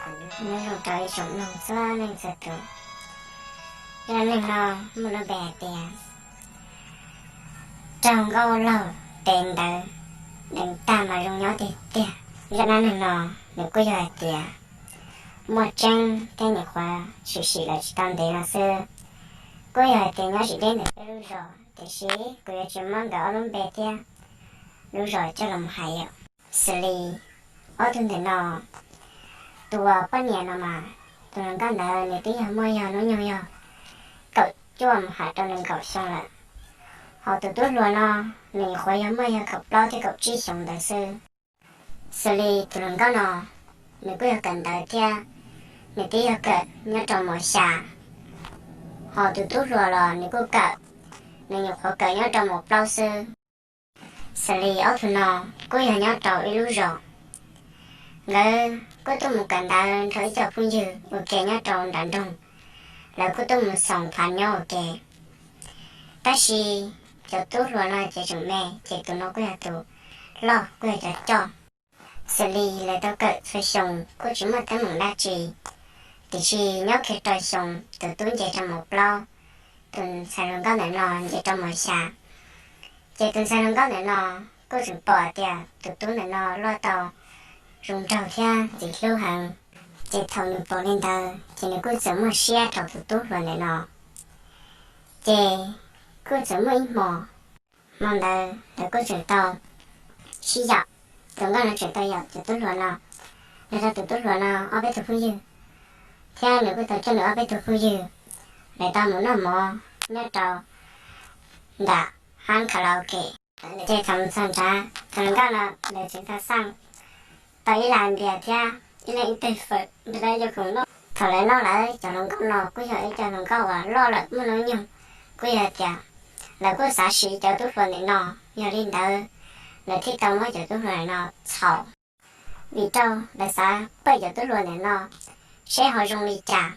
Nyob zoo rau ib tsoom mloog txhua leej txhua tus. Zaj dab neeg no muaj lub npe hais tias raug nkauj laug tes ntawd deev tag mas zoo nyob tiag tiag. Zaj dab neeg no nws kuj yog hais tias muaj tseeb thiab nyuam qhuav tshwm sim los tsis tau ntev no xwb. Kuj yog hais tias nyob tsis deb ntawm peb lub zos, tiam sis kuv yuav tsis muab nkawd ob lub npe thiab lub zos coj los hais yom. Xws li ob tug ntawm no, tus uas poj niam no mas tus hluas nkauj ntawd nws twb yog muaj yog hnub nyoog yog kaum cuaj mus has rau nees nkaum xyoo lawm, hos tus tub hluas no nws nyuam qhuav yog muaj yog kaum plaub thiab kaum tsib xyoos ntawd xwb. Xws li tus hluas nkauj no, nws kuj yog kawm ntawv thiab, nws twb yog kawm nyob rau mos xya, hos tus tub hluas los nws kuj kawm, nws nyuam qhuav kawm nyob rau mos plaub xwb. Xws li ob tug no kuj yog nyob rau ib lub zos, nkawd kuj tuaj mus kawm ntawv nrog ib co phooj ywg ua ke nyob rau nram nroog, lawv kuj tuaj mus xoom phav nyob ua ke. Tab sis cov tub hluas no ces tseem me, ces tus no kuj yog tus loj, kuj yog cov coj. Xws li lawv tau kawm txhua xyoo kuj tsis muaj teeb meem dab tsi, tiam sis nyob kiag rau xyoo tus tub nce rau mos plaub, tus ntxhais hluas nkauj ntawm no nce rau mos xya, ces tus ntxhais hluas nkauj ntawm no kuj tseem pom tias tus tub ntawm no loj tau zoo nraug thiab ntxim hlub heev. Ces thaum nws pom li ntawd ces nws kuj txawm muaj siab rau tus tub hluas ntawm no. Ces kuj txawm muaj ib hmo, hmo ntawd lawv kuj tseem tau sib yaum, tus nkauj no tseem tau yaum cov tub hluas no, nrog rau tus tub hluas no ob peb tug phooj ywg, thiab nws kuj tau coj nws ob peb tug phooj ywg, lawv tau mus noj mov nyob rau nram hab karaoke. Ces thaum mus txog nrad, tus hluas nkauj no lawv tseem tau xaj tau ib lag npias thiab ib leeg ib teg fawm nrog lawv cov khoom noj. Thaum lawv noj lawm, cov hluas nkauj no kuj yog ib co hluas nkauj uas loj lawm muaj hnub nyoog, kuj yog tias lawv kuj xav siv cov tub hluas ntawm no, yog li ntawd lawv thiaj tau muab cov tub hluas ntawm no txhaum. Vim rau lawv xav pawj cov tub hluas ntawm no seb ho zoo li cas,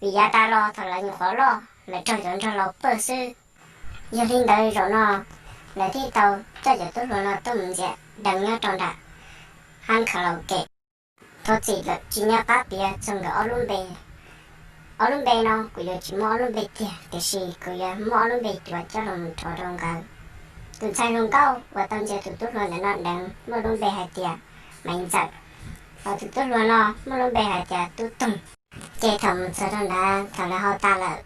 vim yav tas los thaum lawv nyuam qhuav loj lawv raug cov nraug laus pawj xwb. Yog li ntawd zaum no lawv thiaj tau coj cov tub hluas no tuaj mus ntxias deev nyob rau nram hab karaoke. Thov txim lawm, tsis nco qab piav txog nkawd ob lub npe. Ob lub npe no kuv yuav tsis muab ob lub npe tiag, tiam sis kuv yuav muab ob lub npe cuav coj los mus rau rau nkawd. Tus ntxhais hluas nkauj uas tau ntxias tus tub hluas ntawm no deev muaj lub npe hais tias Maiv Ntxawm, hos tus tub hluas no muaj lub npe hais tias Tub Toog. Ces thaum mus txog rau ntawd, thaum lawv haus tas lawm,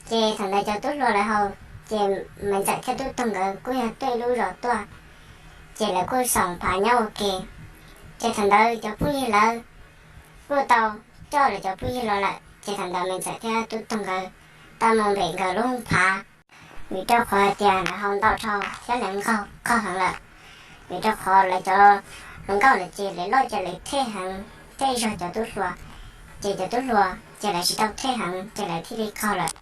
ces thaum ntawd cov tub hluas lawv haus, ces Maiv Ntxawm thiab Tub Toog nkawd kuj yog tuaj ib lub zos tuaj, ces lawv kuj xoom phav nyob ua ke. Ces thaum ntawd cov phooj ywg lawv kuj tau coj lawv cov phooj ywg los lawm, ces thaum ntawd Maiv Ntxawm thiab Tub Toog nkawd tau mus npem nkawd lub hoob phav. Vim rau qhov hais tias lawv haus ntau dhau thiab lawv nqaug qaug heev lawm, vim rau qhov lawv cov hluas nkauj lawm ces lawv loj ces lawv thej heev, thej zog cov tub hluas, ces cov tub hluas ces lawv tsis tau thej heev ces lawv thiaj li qaug lawm.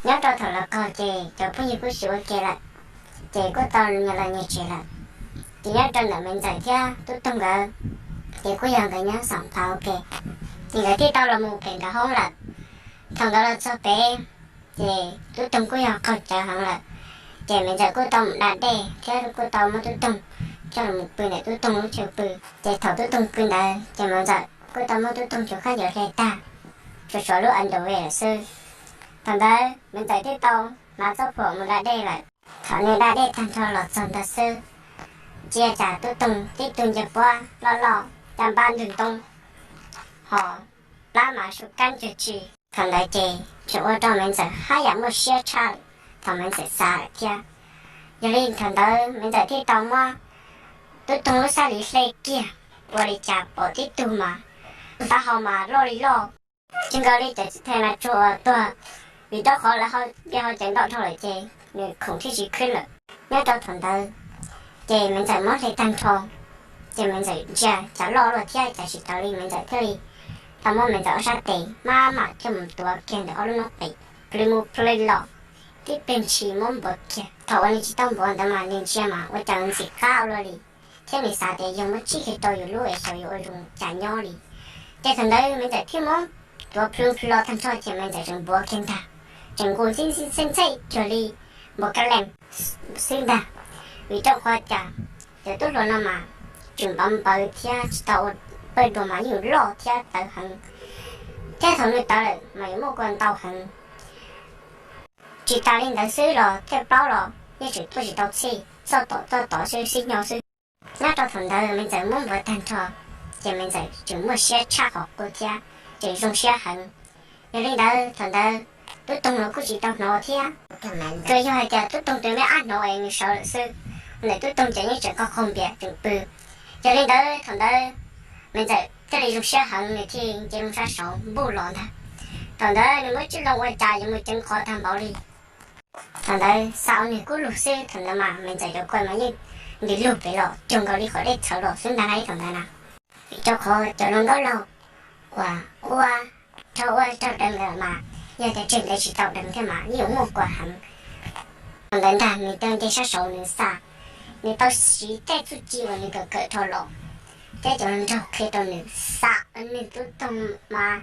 Nyob rau thaum lawv qaug ces cov phooj ywg kuj tsis ua ke lawm, ces kuj tau nyias los nyias tsev lawm. Ces nyob rau ntawm Maiv Ntxawm thiab Tub Toog nkawd, ces kuj yog nkawd nyob xoom phav ua ke, ces nkawd thiaj tau los mus pem nkawd hoob lawm. Thaum nkawd los txog pem, ces Tub Toog kuj yog qaug cawv heev lawm, ces Maiv Ntxawm kuj tau mus da dej thiab kuj tau muab Tub Toog coj los mus pw ntawm Tub Toog lub chaw pw. Ces thaum Tub Toog pw ntawd ces Maiv Ntxawm kuj tau muab Tub Toog cov khaub ncaws hle tag, tsuas tshuav lub underwear lawm xwb. Thaum ntawd Maiv Ntxawm thiaj tau hnav txoj phuam mus da dej lawm. Thaum nws da dej tag nrho los txog ntawd xwb, ntsia cas Tub Toog tib tug ncej puab loj loj caj npab ntug ntoob, hos plab mas su kab ntsuag tsi. Thaum ntawd ces tseem ua rau Maiv Ntxawm haj yam muaj siab tshaj thaum Maiv Ntxawm xav lawm thiab. Yog li thaum ntawd Maiv Ntxawm thiaj tau muab Tub Toog lub xab li hle kiag, ua li cas pom tib tug mas taub hau mas loj li loj, tsis nkaus li cov txiv thais nas tsuag uas tuag, vim rau qhov lawv nqi hau cawv ntau dhau lawm ces nws khoom thiaj tsis khwb lawm. Nyob rau thaum ntawd ces Maiv Ntxawm muab hle tag nrho, ces Maiv Ntxawm ntsia cas loj luaj thiab cas tsis tau li, Maiv Ntxawm thiaj li tau muab Maiv Ntxawm ob sab tes maj mam coj mus tuav kiag ntawm ob lub noob qes, plw mus plw los, tib pliag ntshis muab npuav kiag. Thaum uas nws tsis tau npuav ntawd mas nws ntsia mas ua cas ntxim qab ua luaj li, thiab nws xav tias yog muab tsij kiag rau yus lub es xyov yuav ua zoo cas nyob li. Ces thaum ntawd Maiv Ntxawm thiaj muab tuav plw plw los tag nrho ces Maiv Ntxawm tseem npuav kiag ntag, tseem nqus ntxij ntxij ntxej ntxej cuag li npuav kab lees xwb ntag. Vim rau qhov cas cov tub hluas no mas tseem npawv npawv thiab tsis tau ua Pawg dua mas yeej loj thiab tawv heev, thiab thaum nws tawv lawm mas yuav muaj kua ntau heev. Tsis tas li ntawd xwb los tej plaub los yeej tseem tuaj tsis tau txhij, txog tom txog tod sib sib nyo xwb. Nyob rau thaum ntawd me ntxawm muab npuav tag nrho, ces me ntxawm tseem muaj siab tshaj qhov qub thiab, tseem zoo siab heev. Yog li ntawd thaum ntawd tub toog los kuj tsis tau hnov thiab, tsuas yog hais tias tub toog tus me ab hnov es nws sawv lawm xwb. Ntawm tub toog ces yeej tseem qaug qaug npias tseem pw. Yog li ntawd thaum ntawd me ntxawm thiaj li zoo siab heev, nws thiaj nce loo sab saud npuj los ntag. Thaum ntawd nws muab tib loo ua cas yuav mus ceev qhov tag npaum li. Thaum ntawd xa ua nws kub lug xwb, thaum ntawd mas me ntxawm cov kua mas yeej nti lug pem los cuag nkaus li qhov dej txhawv los xwb ntag lauj thaum ntawd na. Vim rau qhov cov hluas nkauj laug uas ua rog ua rog dawb ntawd mas yog tias tseg ntawd tsis tau dawb thiab mas yeej yuav muaj kua heev. Thaum ntawd ntag nws tau nce sab saud nws xa, nws tau siv tej txuj ci uas nws kawm kawm rau los, thiab cov hluas nraug qhia rau nws xa, nws tub toog mas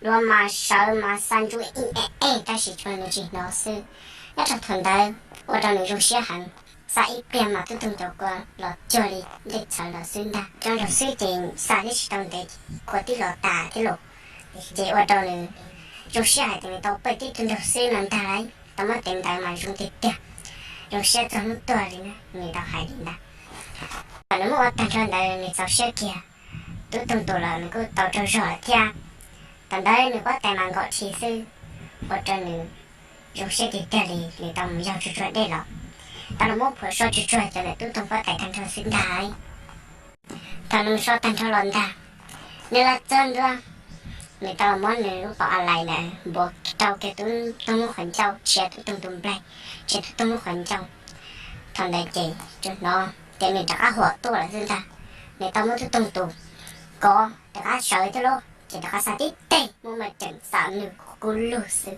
duav mas sawv mas xa ntsuj ib e e tab sis tsuas nws tsis hnov xwb. Nyob rau thaum ntawd ua rau nws zoo siab heev, xa ib pliag mas tub toog cov kua los cuag li dej txhawv los xwb ntag. Cov nraug xwb ces xa thiab tsis tau ntev kua tib los tas thiab los, ces ua rau nws zoo siab hais tias nws tau pawg tib tug nraug xwb no ntag lauj, tau muab tev ntawd mas zoo tiag tiag, zoo siab txog hnub tuag li na, nws tau hais li ntag. Thaum nws muab ua tag nrho ntawd nws txaus siab kiag, tub toog tus los nws kuj tau raug zog lawm thiab. Thaum ntawd nws huab tais mas nkaum rhi xwb, ua rau nws zoo siab tiag tiag li, nws tau mus yaug tsuag tsuag dej los, tau los muab phom so tsuag tsuag cov ntawm tub toog huab tais tag nrho xwb ntag. Thaum nws so tag nrho los ntag, nws los txog ntua, nws tau muab nws lub paum a lais ntawd npuav rau kiag tub toog lub qhov ncauj, tshiav tub toog tus nplaig, tshiav tub toog lub qhov ncauj. Thaum ntawd ces tsuas hnov tias nws rov qab huam tuaj lawm xwb ntag. Nws tau muab tub toog tus kov rov qab sawv thiab lauj, ces rov qab xa tib teg muab mas tseem xa nws kub lug xwb.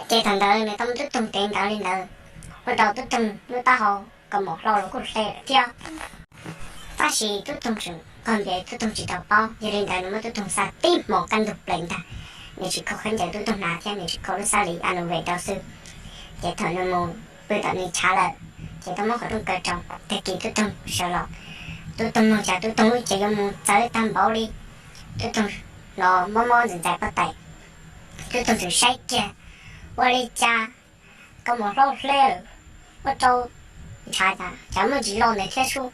Ces thaum ntawd nws tau muab tub toog tev ntawd li ntawd, ua rau tub toog lub taub hau kaus mom hlau los kuj hle lawm thiab. Tab sis tub toog tseem qaug npias, tub toog tsis tau paub, yog li ntawd nws muab tub toog xa tib hmos kaj ntug plees ntag. Nws tsis khaus khaub ncaws tub toog hnav thiab nws tsis khaus lub xab li a nus ves rau xwb. Ces thaum nws mus pw tom nws chav lawm, ces tau muab qhov rooj kaw rau, tag kis tub toog sawv los, tub toog mloog cas tub toog lub cev yuav mus txawv tag npaum li. Tub toog los mob mob ntxais ntxais pob tais, tub toog txawm saib kiag, ua li cas kaus mom hlau hle lawm, ua rau ntshav cas muaj ntsis lo ntawd thiab sub.